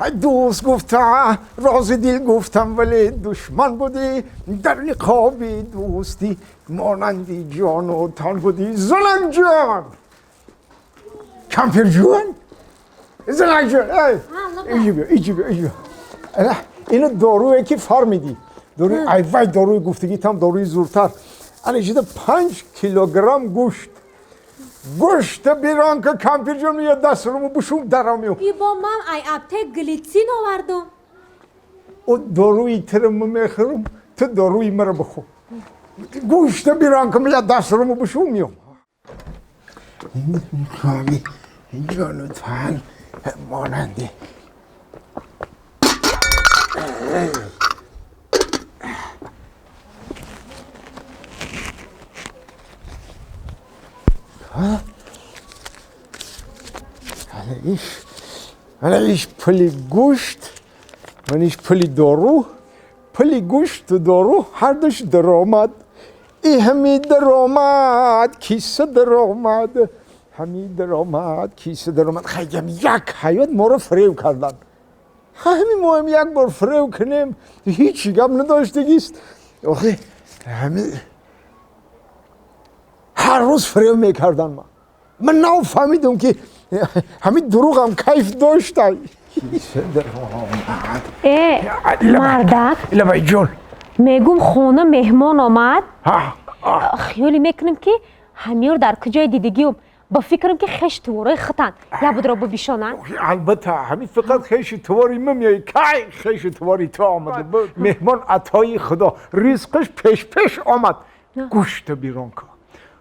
دوست گفتم راز دل گفتم ولی دشمن بودی در نقاب دوستی مانندی جان و تن بودی زنک جان کمپیر جان زنک جان ایجی بیا ایجی بیا ایجی بیا اینو دارویی که فارمیدی داروی ای وای داروی گفتگی تام داروی زورتر الان 5 کیلوگرم گوشت گوشت بیرون که کمپیر جان میاد دست رو بشوم درام. ای با من ای اپتک گلیتسین آوردم. او داروی ترم میخورم تو داروی مرا بخور. گوشت بیرون که میاد دست رو بشوم میام. خامی جانو تن ماننده. ایش پلی گوشت من ایش پلی دارو پلی گوشت و دارو هر دوش درآمد ای همی درآمد کیسه درآمد همی درآمد کیسه درآمد. خیلی یک حیات ما رو فریب کردن. همین ما هم یک بار فریب کنیم هیچی گم نداشتگیست. آخه همین هر روز فریب میکردن. من نفهمیدم که همین دروغم کیف داشت. ای مردک لبای جون میگم خونه مهمان آمد خیالی میکنم که همیور در کجای دیدگیم با فکرم که خش توارای خطن یا بود را ببیشانن. البته همین فقط خش تواری میای کی خش تواری تو آمده. مهمان عطای خدا رزقش پیش پیش آمد. گوشت بیرون کن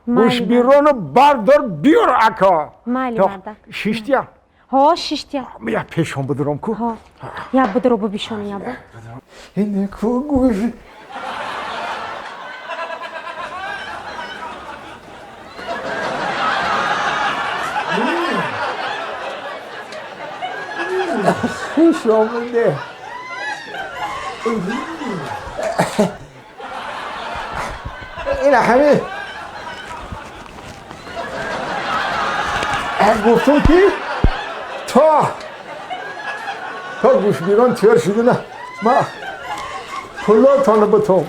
گوش بیرون بردار بیار اکا. مالی مردک شیشتیا ها شیشتیا یا پیشم بدرم کو ها یا بدرو ببیشون یا با این کو گوش خوش آمده. این همه گفتم که تا گوش بیرون تیار شده نه ما پولاتانو بتم.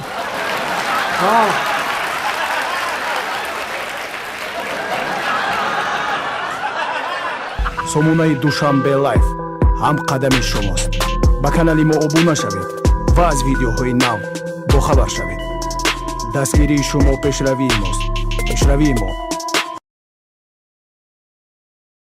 سомонаи Душанбе Лайф ҳам қадами шумост. Ба канали мо обуна шавед ва аз видеоҳои нав бохабар шавед. Дастгирии шумо пешравии мост. Пешравии мо